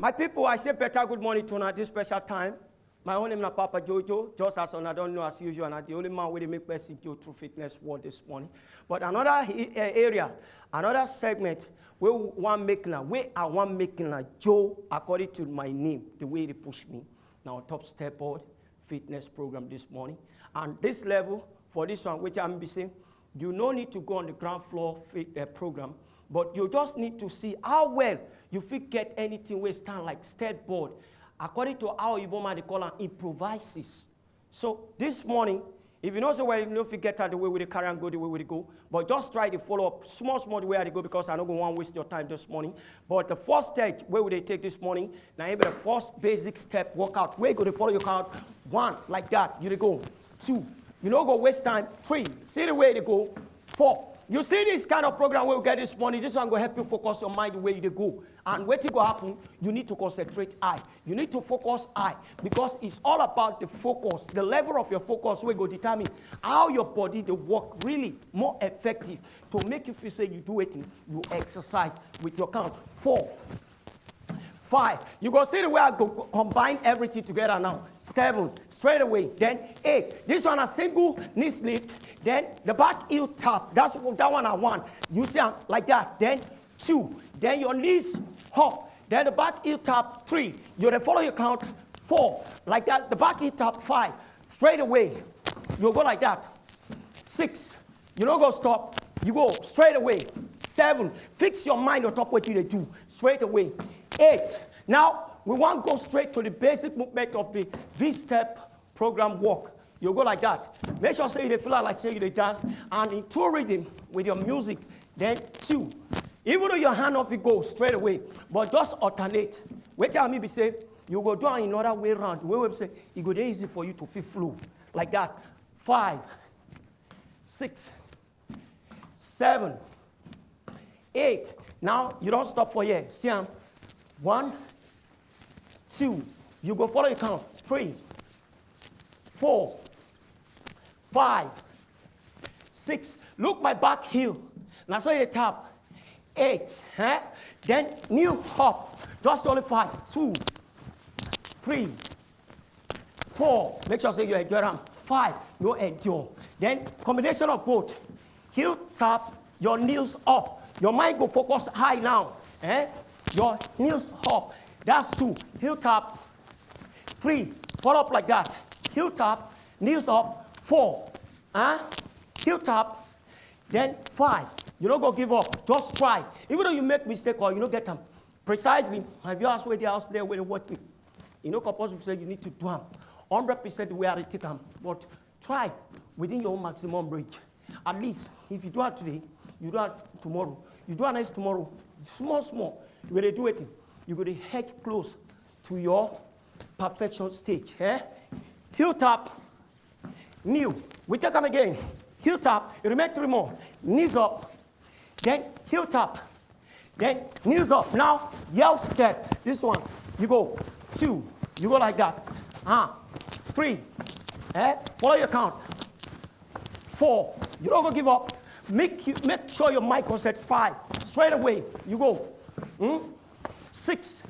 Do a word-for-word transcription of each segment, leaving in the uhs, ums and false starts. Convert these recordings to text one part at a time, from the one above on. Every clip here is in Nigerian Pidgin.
My people, I say better good morning to una this special time. My own name na Papa Jojo, just as una don know as usual, na the only man wey dey make person go through fitness world this morning. But another he- eh, area, another segment wey we wan make na, wey I wan make na Joe according to my name, the way they push me. Now on top step board fitness program this morning. And this level, for this one, which I'm be saying, you no need to go on the ground floor fit, uh, program, but you just need to see how well you fit get anything wey stand like step board, according to how Igbo man dey call am, improvises. So this morning, if you know say well, you no fit get out the way we dey carry and go the way we dey go, but just try to follow up small small the way I dey go, because I no go wan waste your time this morning. But the first step wey we dey take this morning, na im be the first basic step workout. Wey you go dey follow your count, one like that, you dey go. Two, you no go waste time. Three, see the way they go. Four, you see this kind of program wey we get this morning. This one go help you focus your mind the way you dey go. And wetin go happen? You need to concentrate high. You need to focus high, because it's all about the focus, the level of your focus wey go determine how your body dey work really more effective to make you feel say you do wetin, you exercise with your count. Four, five, you go see the way I go co- combine everything together now. Seven, straight away. Then eight, this one a single knee slip. Then the back heel tap. That's that one I want. You see am like that. Then two, then your knees hop. Then the back heel tap. Three, you dey follow your count. Four, like that. The back heel tap. Five, straight away. You go like that. Six, you no go stop. You go straight away. Seven, fix your mind on top what you dey do straight away. Eight, now we wan go straight to the basic movement of the V-step program work. You go like that. Make sure say you dey feel like say you dey dance, and in two rhythm with your music. Then two, even though your hand off it go straight away, but just alternate. Wetin I mean be say you go do am in another way round. The way we say e go dey easy for you to fit flow like that. Five, six, seven, eight. Now you don't stop for here. See am. One, two. You go follow your count. Three, four, five, six. Look my back heel. Now so you tap. Eight. Eh? Then new hop. Just only five. Two, three, four. Make sure say you endure am. Five. No endure. Then combination of both. Heel tap, your knees up. Your mind go focus high now. Eh? Your knees up. That's two. Heel tap. Three. Follow up like that. Heel tap, knees up. Four. Huh? Heel tap. Then five. You don't go give up. Just try. Even though you make mistake or you don't get them precisely, my viewers where they house there where they watch me. You know, compulsory say you need to do am hundred percent the way I take am, but try within your own maximum range. At least if you do it today, you do it tomorrow, you do it next tomorrow, small small, you go dey do it. You go dey head close to your perfection stage. Eh? Heel tap, kneel. We take am again. Heel tap. It remain three more. Knees up. Then heel tap. Then knees up. Now, yell step. This one. You go. Two. You go like that. Ah. Three. Eh? Follow your count. Four. You don't go give up. Make you make sure your mic was at five. Straight away. You go. Hmm? Six.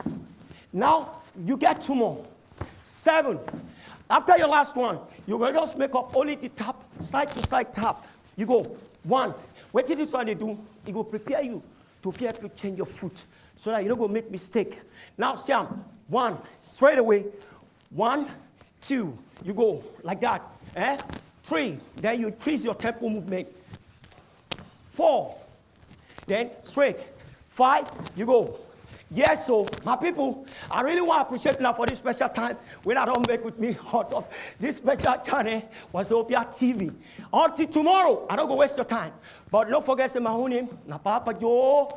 Now you get two more. Seven. After your last one, you go just make up only the tap, side to side tap. You go. One. What did this one they do? It will prepare you to fear to change your foot so that you don't go make mistake. Now, see am. One. Straight away. One, two. You go like that. Eh? Three. Then you increase your tempo movement. Four. Then straight. Five. You go. Yes, so my people, I really want to appreciate now for this special time when I don't make with me out of this special channel was Obia T V. Until tomorrow, I don't go waste your time. But don't forget say my own name, na Papa Joe.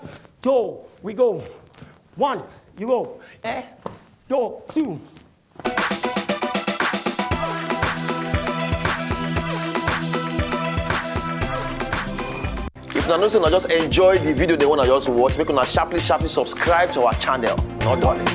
Joe, we go. One, you go. Eh? Joe, two. If una know say una just enjoy the video dem wey una just watch, make una sharply sharply subscribe to our channel. No dulling.